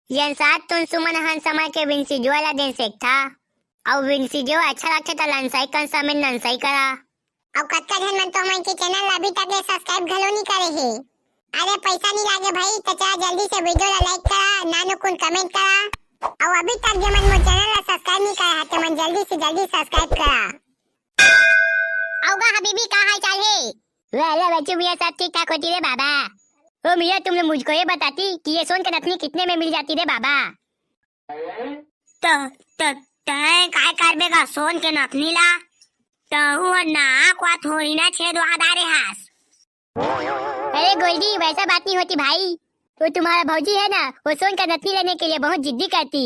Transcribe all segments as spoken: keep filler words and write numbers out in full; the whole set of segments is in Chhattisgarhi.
ये साथ तुन सुमन हन समय के विंसी जो वाला दिन सीखता। अउ विंसी जो अच्छा लगथे त लंसाई कन समय नंसाई करा। अउ कतका झन मन तो हमन के चैनल ला अभी तक ले सब्सक्राइब घलो नी करे हे। अरे पैसा नी लागे भाई, त चला जल्दी से वीडियो ला लाइक करा, नानू कुन कमेंट करा। अउ अभी तक जे मन मोर चैनल ला सब्सक्राइब नी करे हा, ते मन जल्दी से जल्दी सब्सक्राइब करा। अउ गा हबीबी, का हाल चाल हे? वाह, अल्लाह बच्चू मियाँ, सब ठीक ठाक होती रे बाबा। ओ मियाँ, तुम लोग मुझको ये बताती कि ये सोन का नथनी कितने में मिल जाती रे बाबा? त, त, तैं काय करबे गा सोन के नथनी ला? तहू ह नाक वा थोड़ी ना छेदवा डारे हास। अरे गोल्डी, वैसा बात नहीं होती भाई। वो तुम्हारा भौजी है ना, वो सोन का नथनी लेने के लिए बहुत जिद्दी करती।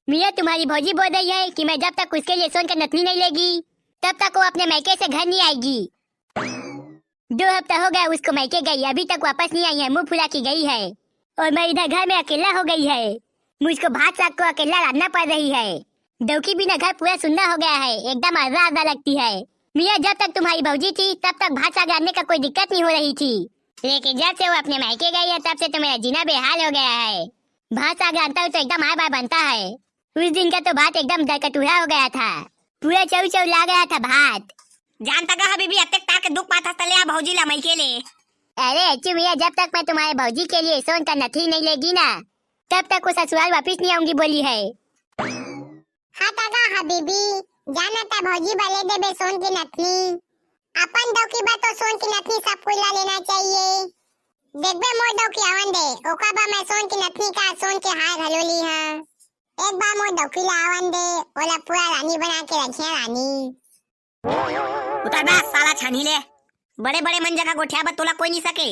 मियाँ, तुम्हारी भौजी बोल रही है कि मैं जब तक उसके लिए सोन का नथनी नहीं लेगी, तब तक वो अपने मायके से घर नहीं आएगी। दो हफ्ता हो गया उसको मायके गई, अभी तक वापस नहीं आई है, मुंह फुला के गई है। और मैं इधर घर में अकेला हो गई है, मुझको भात साग को अकेला रांधना पड़ रही है। डौकी बिना घर पूरा सुन्ना हो गया है, एकदम आधा आधा लगती है। मियाँ, जब तक तुम्हारी भौजी थी तब तक भात साग रांधने का कोई दिक्कत नहीं हो रही थी, लेकिन जब से वो अपने मायके गई है तब से तो मेरा जीना बेहाल हो गया है। भात साग रांधता हूँ तो एकदम आय बाय बनता है। उस दिन का तो भात एकदम दरकटूरा हो गया था, पूरा चौ चौ ला गया था भात। जानता का हबीबी, अतेक तार के दुख पात हस त ले आ भौजी ला मायके ले। अरे अच्छू मियाँ, जब तक मैं तुम्हारे भौजी के लिए सोन का नथनी नहीं लेगी ना, तब तक वो ससुराल वापस नहीं आऊंगी बोली है। हाँ त गा हबीबी, जाना त भौजी बर ले देबे सोन की नथनी। अपन डौकी बर तो सोन की नथनी सब कुछ ला लेना चाहिए। देखबे मोर डौकी आवन दे, ओकर बर मैं सोन की नथनी का सोन के हार घलो ली हाँ। एक बार मोर डौकी ला आवन दे, ओला पूरा रानी बना के रखिया रानी। उतर बे साला छानी ले, बड़े बड़े मन जगह गोठिया बर तोला कोई नहीं सके।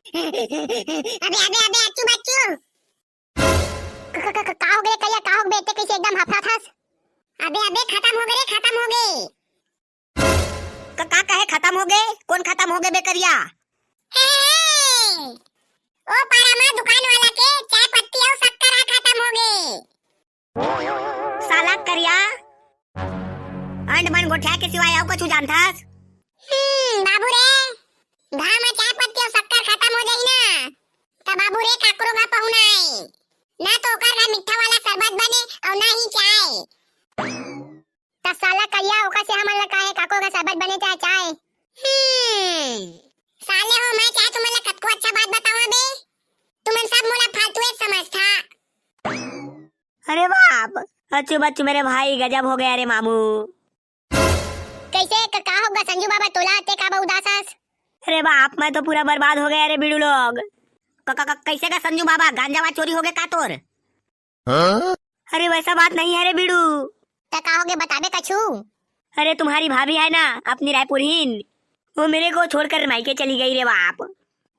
अबे अबे अबे अच्छू बच्चू। क-, क-, क-, का हो गे करिया, का हो गे? ते कैसे एकदम हफड़त हस? अबे अबे खत्म हो गे रे, खत्म हो गे। क-, का कहे खत्म हो गे? कोन खत्म हो गे बे करिया? हे, हे, ओ पारा मा दुकान वाला के चाय पत्ती अउ शक्कर ह खत्म हो गे। साला करिया, अंड मन गोठिया के सिवाय अउ कुछु जानथस? हम्म, बाबू रे, घाम में चाय पत्ती अउ शक्कर खत्म हो जाई ना, त बाबू रे काकरो घर पहुना आई, ना तो ओकर घर मीठा वाला शरबत बने अउ ना ही चाय। त साला करिया, ओकर से हमन ला काहे, काकरो घर शरबत बने चाहे चाय? हम्म, साले हो, मैं चाहे तुमन ला कतको अच्छा बात बताऊं बे, तुमन सब मोला फालतू एक समझथा। अरे बाप, अच्छू बच्चू मेरे भाई, गजब हो गया रे मामू। कैसे क-, का होगा संजू बाबा तोला, ते का बा उदास हस? अरे बाप, मैं तो पूरा बर्बाद हो गया रे बीड़ू लोग। क-, क-, क-, कैसे का संजू बाबा, गांजा वा चोरी हो गया का तोर? हाँ? अरे वैसा बात नहीं है रे बीड़ू। त का हो गया, बताबे कछु? अरे तुम्हारी भाभी है ना, अपनी रायपुरहीन, वो मेरे को छोड़कर मायके चली गई रे बाप।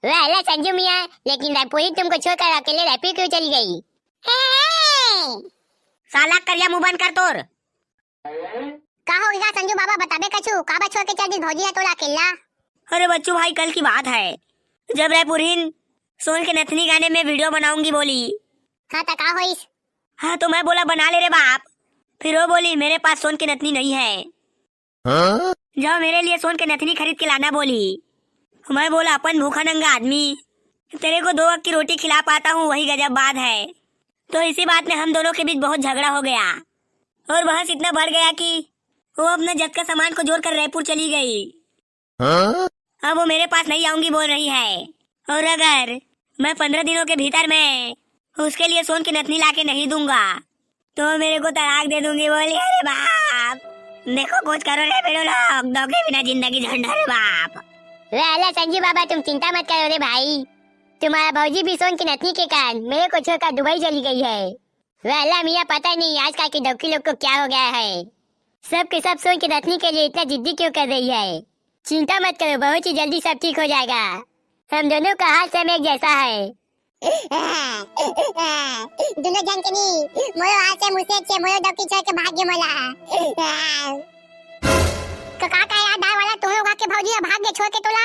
वाह, वाह, संजू मियाँ, लेकिन रायपुरहीन तुमको छोड़कर अकेले रायपुर क्यों चली गई? हे, हे। साला करिया मुंह बंद कर तोर। का हो गया संजू बाबा, बताबे कछु, काबर छोड़ के चल दिस भौजी ह तोला अकेला? अरे बच्चू भाई, कल की बात है, जब रायपुरहीन सोन के नथनी गाने में वीडियो बनाऊंगी बोली। हाँ, त का होइस? हाँ, तो मैं बोला, "बना ले रे बाप।" फिर वो बोली, "मेरे पास सोन की नथनी नहीं है।" हाँ? "जाओ, मेरे लिए सोन के नथनी खरीद के लाना," बोली। मैं बोला, "अपन भूखा नंगा आदमी, तेरे को दो वक्त की रोटी खिला पाता हूँ, वही गजब बात है।" तो इसी बात में हम दोनों के बीच बहुत झगड़ा हो गया और बहस इतना बढ़ गया कि वो अपने जद का सामान को जोड़कर रायपुर चली गई। हाँ? अब वो मेरे पास नहीं आऊंगी बोल रही है, और अगर मैं पंद्रह दिनों के भीतर में उसके लिए सोन की नथनी लाके नहीं दूंगा, तो मेरे को तलाक दे दूंगी बोली। अरे बाप, देखो कुछ करो रे बेड़ो लोग, धोखे बिना जिंदगी झंड रे बाप। वे अल्लाह संजू बाबा, तुम चिंता मत करो रे भाई, तुम्हारा भौजी भी सोन की नथनी के कारण मेरे को छोड़कर दुबई चली गई है। वे अल्लाह मियाँ, पता नहीं आजकल के डौकी लोग को क्या हो गया है, सब के सब सोन की नथनी के लिए इतना जिद्दी क्यों कर रही है। चिंता मत करो, बहुत ही जल्दी सब ठीक हो जाएगा। हम दोनों का हाल सेम एक जैसा है। दोनों जन के नी, मोरो हाल सेम उसे छे, मोरो डौकी छोड़ के भाग गे मोला। क-, का, का यार, दाई वाला तुम लोग आके भौजी भाग गे छोड़ के तोला?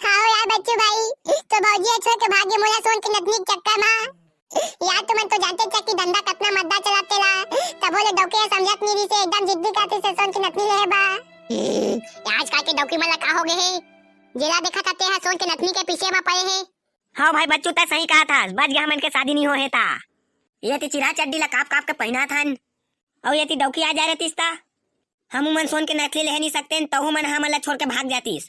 हाँ यार बच्चू भाई, तो भौजी छोड़ के भाग गे मोला सोन की नथनी के चक्कर मा। यार, तुमन तो जानते थे कि धंधा कतना मद्दा चलाते ला, तभो ले डौकी ह समझत नहीं रहिसे, एकदम जिद्दी करतिसे सोन की नथनी लेहे बा। आजकल के डौकी मन ला का हो गे हे, जेला देखा था तेहा सोन के नथनी के पीछे मा पड़े हे। हाँ भाई बच्चू, तै सही कहा था, बच गया हमन के शादी नहीं हो हे ता। ये ती चिरा चड्डी ला काप काप के पहिनात हन, अउ ये ती डौकी आ जा रहतिस ता हमू मन सोन के नथली लेहे नहीं सकतेन, तहू मन हमन ला छोड़ के भाग जातिस।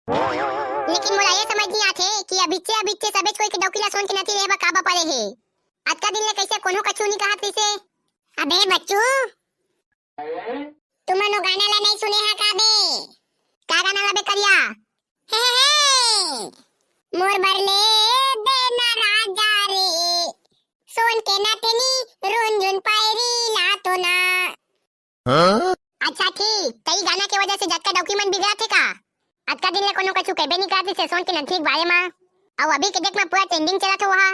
लेकिन मोला ये समझ नहीं आथे कि अभिच्चे अभिच्चे सबेच कोई के डौकी ला सोन के नथली लेहे बर काबर पड़े हे। अतका दिन ले कैसे कोनो कछु नहीं कहत रहिसे। अबे बच्चू, तुमन वो गाना ला नहीं सुने हा का बे? का गाना ला बे करिया? हे, हे, हे। मोर बर ले देना राजा रे, सोन के नथनी रुन झुन पैरी ला तो ना। हाँ? अच्छा ठीक, तई गाना के वजह से जतका डौकी मन बिगड़त हे का? अतका दिन ले कोनो कछु कहबे नहीं करत से सोन के नथनी के बारे मा। अउ अभी के डेट मा पूरा ट्रेंडिंग चलत हो वहा।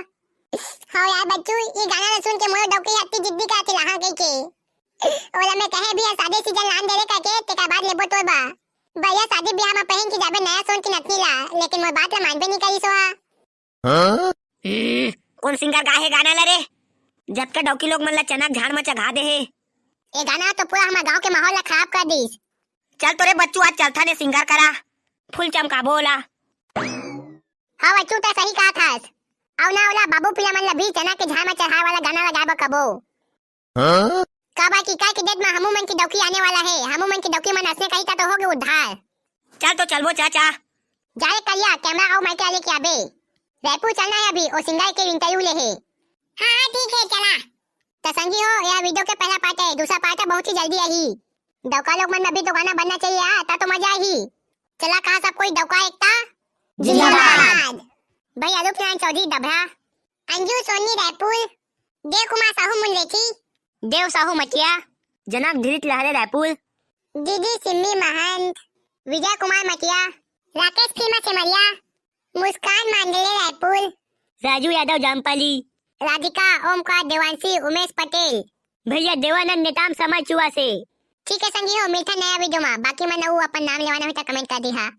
हाँ यार बच्चू, ये गाना ला सुन के मोर डौकी हत्ती जिद्दी करत हे लाहा कह के। ओला मैं कहे भी है शादी सीजन लान दे रे करके, तेकर बाद लेबो तोर बा। भैया शादी ब्याह मा पहन के जाबे नया सोन के नथनी ला, लेकिन मोर बात ला मानबे नहीं करिस ओहा। हाँ? हम्म, कौन सिंगर गा हे गाना ला रे? जतका डौकी लोग मन ला चना के झाड़ मा चघा दे हे। ये गाना तो पूरा हमार गांव के माहौल ला खराब कर दिस। चल तो रे बच्चू, आज चलथन ए सिंगर करा, फुल चमकाबो ओला। हाँ बच्चू, तै सही कहत हस। अउ ना ओला बाबू पिला मन ला भी चना के झाड़ मा चढ़ाए वाला गाना ला गाए बर कबो। हाँ? काबर कि काल के डेट मा हमू मन के डौकी आने वाला हे, हमू मन के डौकी मन असने कही ता तो होगे उद्धार। चल तो चलबो चाचा। जा रे करिया, कैमरा अउ माइक ला लेके आबे। रायपुर चलना है अभी, ओ सिंगर के इंटरव्यू ले हे। हाँ हाँ ठीक है, चला। त संगी हो, यह वीडियो के पहला पार्ट है, दूसरा पार्ट है बहुत ही जल्दी आही। डौका लोग मन में भी तो गाना बनना चाहिए, आ ता तो मजा आही। चला कहा सब कोई डौका एकता जिंदाबाद। भाई आलोक नारायण चौधरी डभरा, अंजू सोनी रायपुर, देव कुमार साहू मुंडेठी, देव साहू मटिया, जनक धीरज लहरे रायपुर, दीदी सिम्मी महंत, विजय कुमार मटिया, राकेश खीमा सेमरिया, मुस्कान मांडले रायपुर, राजू यादव जामपाली, राधिका ओमकार देवांशी उमेश पटेल, भैया देवानंद नेताम समाज चुआ से। ठीक है संगी हो, मिलता नया वीडियो में। बाकी मन अउ अपन नाम लेवाना होता कमेंट कर दी हा।